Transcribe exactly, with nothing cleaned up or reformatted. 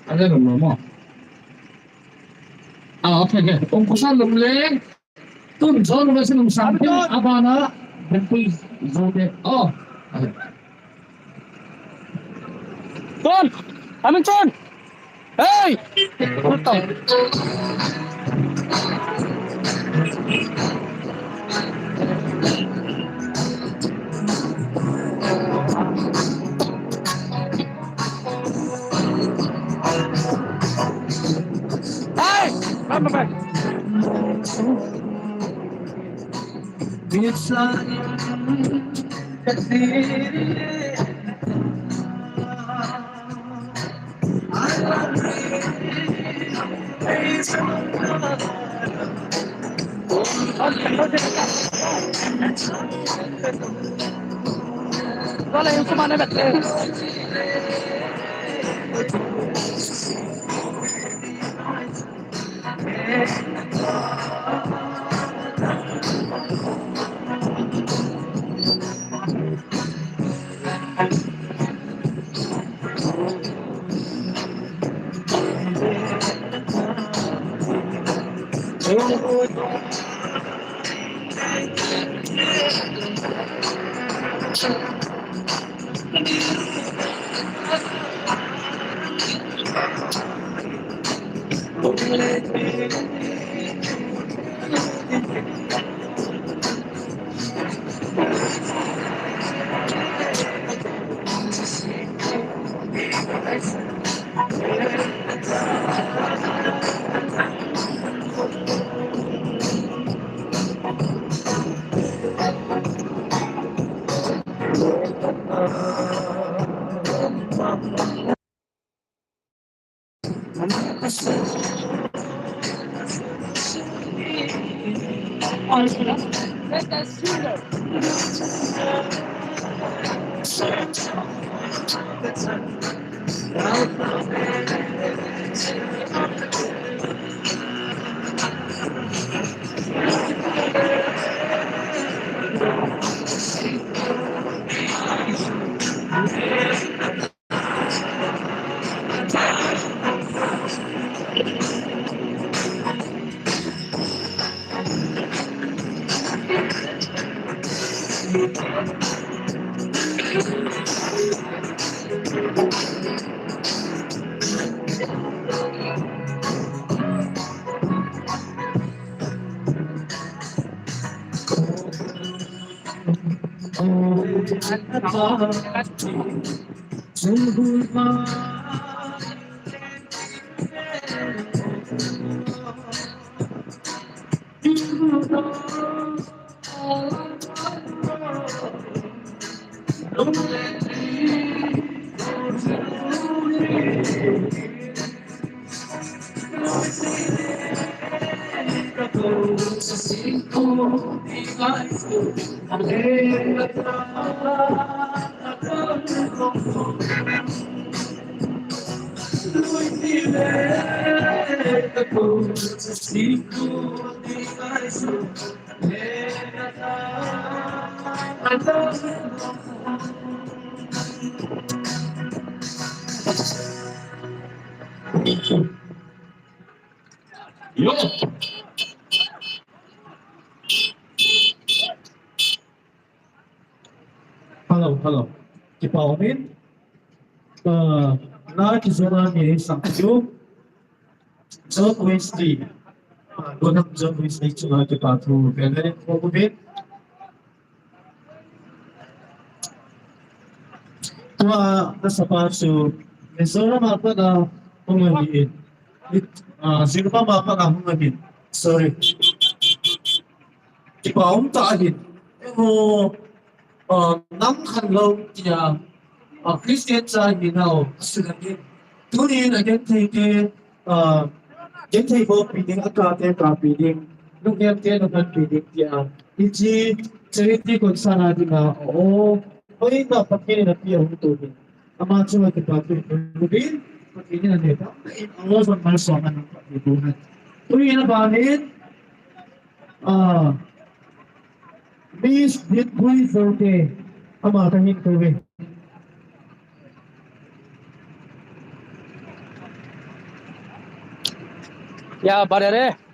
Alo, alo, mo. Ah, okay, okay. Ong kusa lum le. Tun John Wesley Lungsang, abana, Bengpui Zote. Oh. Tun! Amin Tun! Hey! Hey! Come back. Yo. Hello, hello. Kipa umin. Uh, na kijona ni sang kiu. John Wesley. Uh, Godam John Wesley chunga kipa thu. Bele ko ko bin. Tua na sapa chu Mizoram a pat a hung ahi. Ah, Jiribam a pat a hung ahi. Sorry. Kipa um tah ahi. Emo, ah, nam khan lou tia, ah, Christian cha hi nau, asila hi. Tuni na genthei te, ah, genthei bol pi ding, aka te ka pi ding, lungnem te lungnem pi ding tia. Hiche charity concert a dinga, oh, hoiya Pathen in apeh a hung tou hi. Ama chunga kipa thu, Pathen in anei ta, alo zon mal song an pa thu na. Tuni na banin, Ah, Miss Ditbui Zote, ama kahin kouve. Ya, brother, eh.